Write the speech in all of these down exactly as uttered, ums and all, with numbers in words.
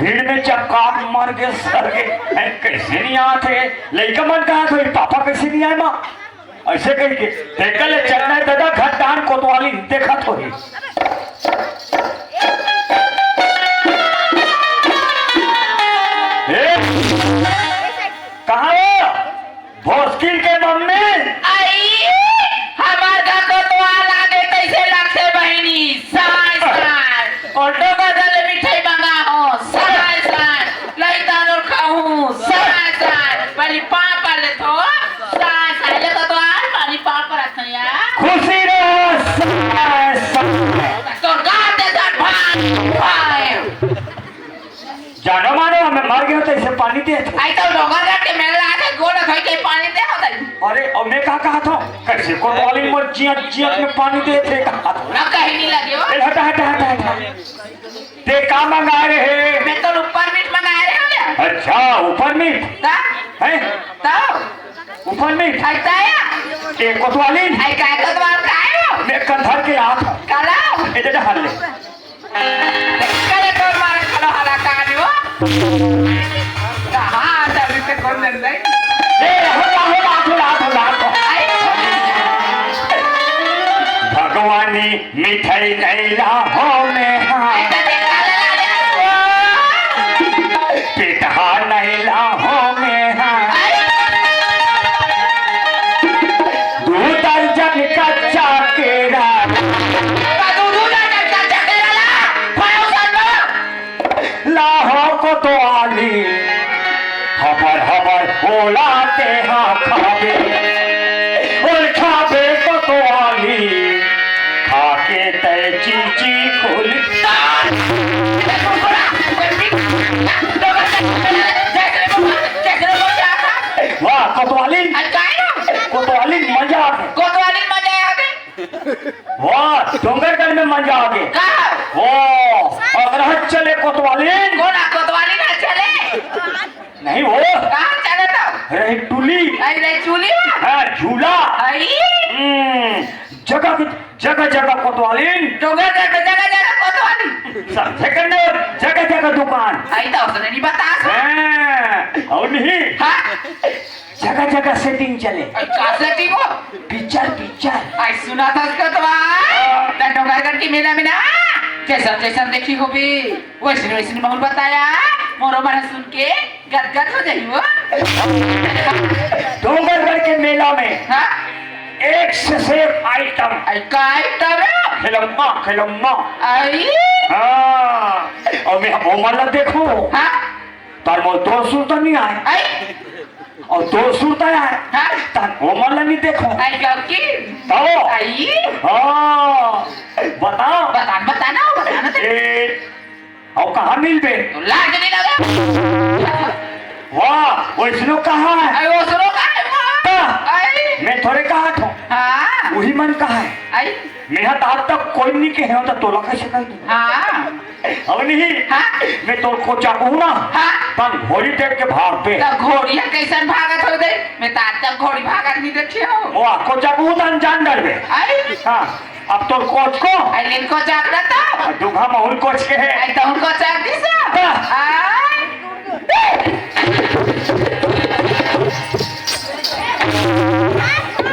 भीड़ में चपका के मर गे सरगे। हैं, कइसे नइ आत हे? लइका मन कहत होही, "पापा कइसे नइ आय माँ?" अइसे कहिके। तेकर ले चलना हे ददा, घर डाहन कोतवाली देखत होही। ए, कहाँ हो? भोसकिन के मम्मी। आई, हमर घर कोतवाल आगे कइसे लगथे बहिनी? साँय, साँय। अउ डोंगरगढ़ ले मिठाई मंगा हो। साँय, साँय। लइका नोर खाहूँ। साँय, साँय। पहली पाँव पर लेथों। साँय, साँय। ले कोतवाल, पहली पाँव पर अथन यार। खुशी रहो। साँय, साँय। तोर गाँव दे दर भाई, भाई। जानो मानो, हमें मर गयो तो इसे पानी दे दे। आई तो डोंगरगढ़ के मेला आके गोड़ धोई के पानी दे होता है। अरे, और मैं का कहा था? कइसे कोतवाली मोर जियत, जियत में पानी दे थे कहा था। ना कहीं नहीं लगे हो। ए, हटा, हटा, हटा, हटा। ते का मंगाय रहे? मैं तो ऊपर मीठ मंगाय रहे हूँ। अच्छा, ऊपर मीठ? का? हैं? तो? ऊपर मीठ? आई ताया? ए, कोतवाली? आई काय कोतवाल काय हो? मैं कंधर के हाथ। काला? ए, दे, दे, हाथ ले। करे तोर मारे खलो हला कान हो। कहाँ तभी से कौन दे दे? ए, हो ला, हो ला, हो ला, हो ला। आई। भगवानी मिठाई नइ लाहूँ मैं हाँ। आई तो देखा ले, ले, ले। पेटहा नइ लाहूँ मैं हाँ। आई। दू दर्जन कच्चा केरा। दू दर्जन कच्चा केरा ला, पाँव सौ ला। लाहूँ कोतवाली, हबर हबर ओला तेहा खाबे, ओल खाबे कोतवाली, खाके तै चीची खुल। वाह, कोतवाली। कोतवाली मजा आ गया। कोतवाली मजा आ गया। वाह, डोंगरगढ़ में मजा आ गया। का? वाह, अगर चले कोतवाली। कोन कोतवाली ना चले? नहीं वो। कहाँ चले तो? रही टुली। आई रही चुली में? हाँ, झूला। आई। हम्म, जगह, जगह, जगह कोतवाली। डोंगरगढ़ में जगह, जगह कोतवाली। समझे करने, जगह, जगह दुकान। आई तो उसने नहीं बता। हाँ, और नहीं। हाँ। जगह जगह सेटिंग चले। अरे का सेटिंग हो? Picture, picture. आई सुना था उसका तो भाई। हाँ। डोंगरगढ़ के मेला में ना, जैसा जैसा देखी हो भी, वैसे वैसे माहौल बताया। मोरो मन सुन के गदगद हो जाई हो। डोंगरगढ़ के मेला में हाँ? एक से एक आइटम। आई का आइटम है? खिलौना, खिलौना। आई? हाँ। और मैं वो मतलब देखो। हाँ? तार मोर दो सुरता नहीं आए। आई? और दो सुरता आए। हाँ? तार वो मतलब नहीं देखो। आई गलती। तो? आई? हाँ। बता। बता, बता ना, बता ना। ए, अउ कहाँ मिलबे? तो लाज नहीं लगा? वाह, वैसनो कहाँ है? अरे, वैसनो कहाँ है वो? हाँ। आई। मैं थोड़े कहा था। हाँ। वही मन कहा है। आई। मैं हा आज तक कोई नहीं कहे हो तो तोला कैसे कह दूँ? हाँ। अब नहीं। हाँ। मैं तो कोचा कहूँ ना। हाँ। तन घोड़ी देख के भाग पे। तो घोड़िया कैसन भागत हो दे? मैं तो आज तक घोड़ी भागत नहीं देखी हूँ। वाह, कोचा कहूँ तन जान डरबे। आई। हाँ। अब तोर कोच को? आई लेन को जागना तो। आ, दुघा महुल कोच के है। आई तो उनको जाग दी सा। हाँ। आई।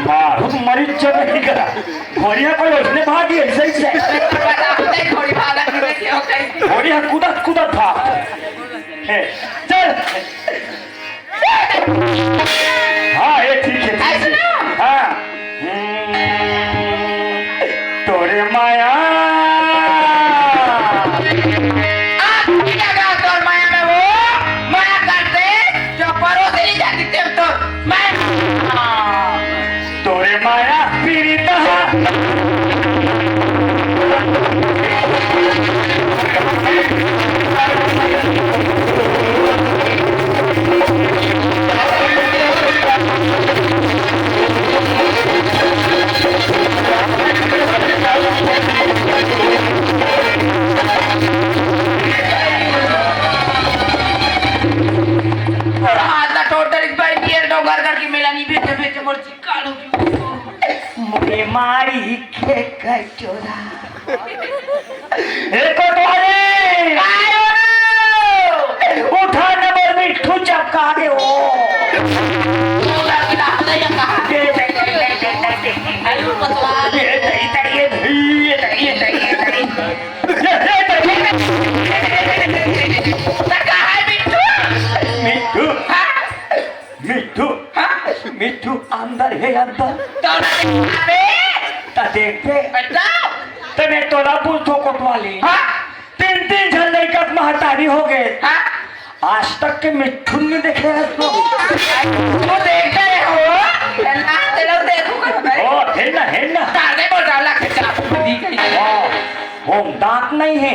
मारू मरी चल नहीं करा। घोड़िया कोई उसने भागी ऐसे ही से। बताते घोड़ी भागत नहीं देखी हो कहीं। घोड़िया कूदत कूदत भाग। है। चल। हाँ, ये ठीक है, ठीक है। ऐसे ना। हाँ। हम्म, तोरे माया। आज भी लगा तोर माया में वो, माया करते, जो परोसे नहीं जाती तेरे तो, मैं तोरे माया पीड़ित हा। और हाथ ना टोट दे भाई, ये डोंगरगढ़ की मेला नहीं बेचे, बेचे मोर कालू की। मुझे मारी के कचोरा। ए कोतवाली! आयो ना! हे अब्बा। तोला देखबे। त देखबे। बेटा। त मैं तोला पूछथों कोतवाली। हाँ। तीन तीन झन लइका के महतारी हो गे। हाँ। आज तक के मिट्ठू ल नइ देखे हस तो। वो देखते रहे हो। ना, तेरा देखो कर भाई। ओ, हे ना, हे ना। तारे बोल रहा ला के चाप दी गई। वाह, वो दांत नइ हे।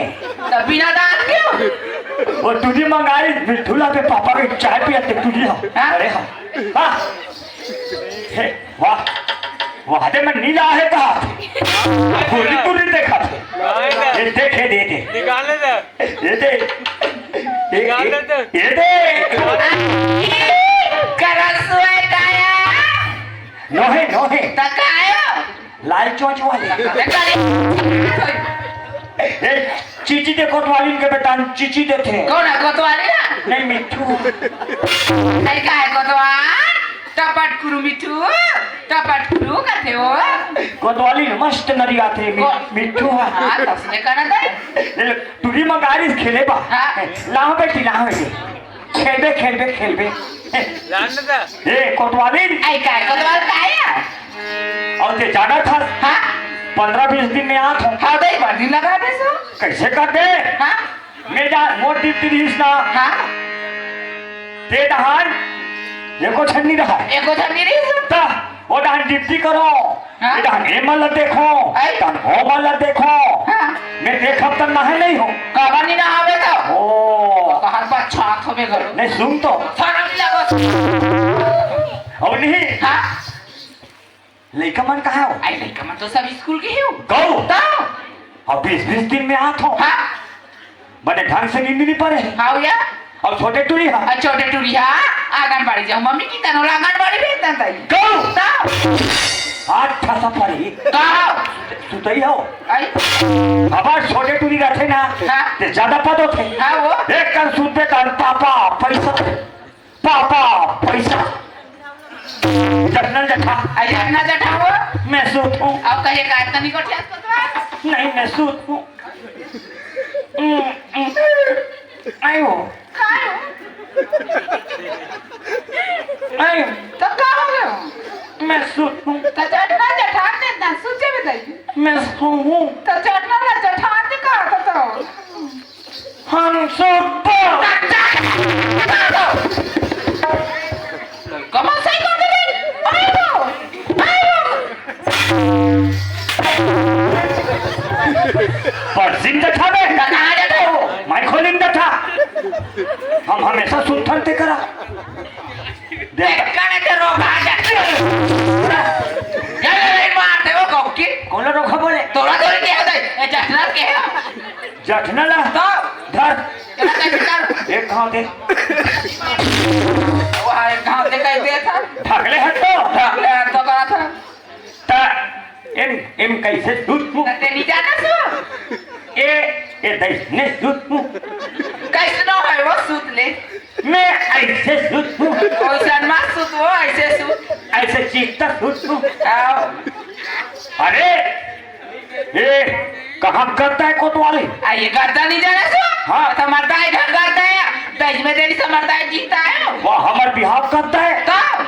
त बिना दांत के? वो टूरी मंगाई, मिट्ठू ला के पापा के चाय पियाथे टूरी हा। हाँ? अरे हाँ। हाँ। हे, वाह। वाह, दे मैं नीला हे कहा। पूरी टूरी देखा थे। ये देखे, दे दे। निकाल ले दे। ये दे। ये, निकाल ये, दे। ये दे। करसुए काया। नोहे, नोहे। त कायो? लाल चोंच वाली। अरे, काले। ए, चीची दे कोतवाली के बेटा, चीची देथे। कौन है कोतवाली ना? नहीं, मिट्ठू। नहीं, का है कोतवाल? टपट कुरु मिट्ठू, टपट कुरु कथे हो। कोतवाली मस्त नरी आथे, मि-, को-, मिट्ठू है। हाँ, तो उसने कहना था। ए, टूरी मंगारी खेले बा। हाँ। लाओ बेटी, लाओ बेटी। खेलबे, खेलबे, खेलबे। जान दे। ए, कोतवाली। आई का है, कोतवाल का है? अउ ते जानत हस? हाँ। पंद्रह बीस दिन में आत हूँ। हाँ, तो एक बार दिन लगा दे सो। कैसे कर दे? हाँ। मैं जा, मोर डिप्टी रहिस ना। हाँ। ते डहान एको झन नइ रहय। एको झन नइ रहिस। त वो डहान डिप्टी करो। हाँ। ये डहान ए मन ल देखो। आई। डहान ओ मन ल देखो। हाँ। मैं देखब त नहाय नइ हो। काबर नइ नहाबे त? ओ। कहत बा छात होबे घलो। नहीं सुन तो। शरम लगो। अउ नहीं। हाँ। लइका मन कहाँ हो? आई लइका मन तो सब स्कूल गे हो। गऊ? त? अब बीस बीस दिन में आत हो। हाँ। बने ढंग से नींद नइ पड़े। हाँ भैया। अब छोटे टूरी हा? आ छोटे टूरी हा, आंगनबाड़ी जाओ मम्मी की तनो आंगनबाड़ी भेज दन ताई। गऊ? त? आठ ठा सफरी। का? सुतई हो? आई? अब छोटे टूरी रथे ना, हाँ। ते ज्यादा पद होथे। हाँ वो? एक कन सुतबे तन पापा पैसा। पापा, पैसा। जठना जठा। अरे, जठना जठा हो। मैं सूत हूँ। अब कहे का इतना नहीं गोठिया तो? नहीं, मैं सूत हूँ। हम्म, हम्म। आयो। का हो? आयो। तो का हो गयो? मैं सूत हूँ। तो जठना जठा दे ना, सूते में दई। मैं सो हूँ। तो जठना ला जठा दे का तो? हम सुपर। कमल सही कर दे रे। आयो, आयो। परसिन त था बे। त कहाँ जाता हो? मैं खोलिन त था। हम हमेशा सुनथन ते करा। देख। कने ते रोग आ जाते। ये, ये, ये मारते हो गौकी। कौन रोग बोले? तोरा तो नहीं होता है। ये जठना के है। जठना ला। तो? धर। तेरा कैसे कर? एक घाव दे। वो हाँ, एक घाव दे कह दे था। ढकले हट तो। ढकले हट तो करा था। ता, एम, एम कैसे सूत हूँ? ते नहीं जाना सो? ए, ए, दैस ने सूत हूँ। कैसनो है वो सूत ले। मैं ऐसे सूत हूँ। ओइसन मत सूत, वो ऐसे सूत। ऐसे चीज तक सूत हूँ। आओ। अरे, ए, कहाँ करता है कोतवाली? आ, ये करता नहीं जाना सो? हाँ। तो मरता है, घर करता है। दहेज में देरी से मरता है, जीता है। वो हमार बिहाव करता है। तो?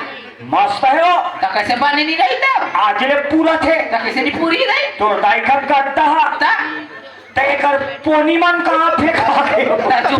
मस्त है वो। तो कैसे बने नहीं रही तो? आज ले पूरा थे। तो कैसे नहीं पूरी रही? तो दाई का करता है। तो? त एकर पोनी मन कहाँ फेंका गयो? त जो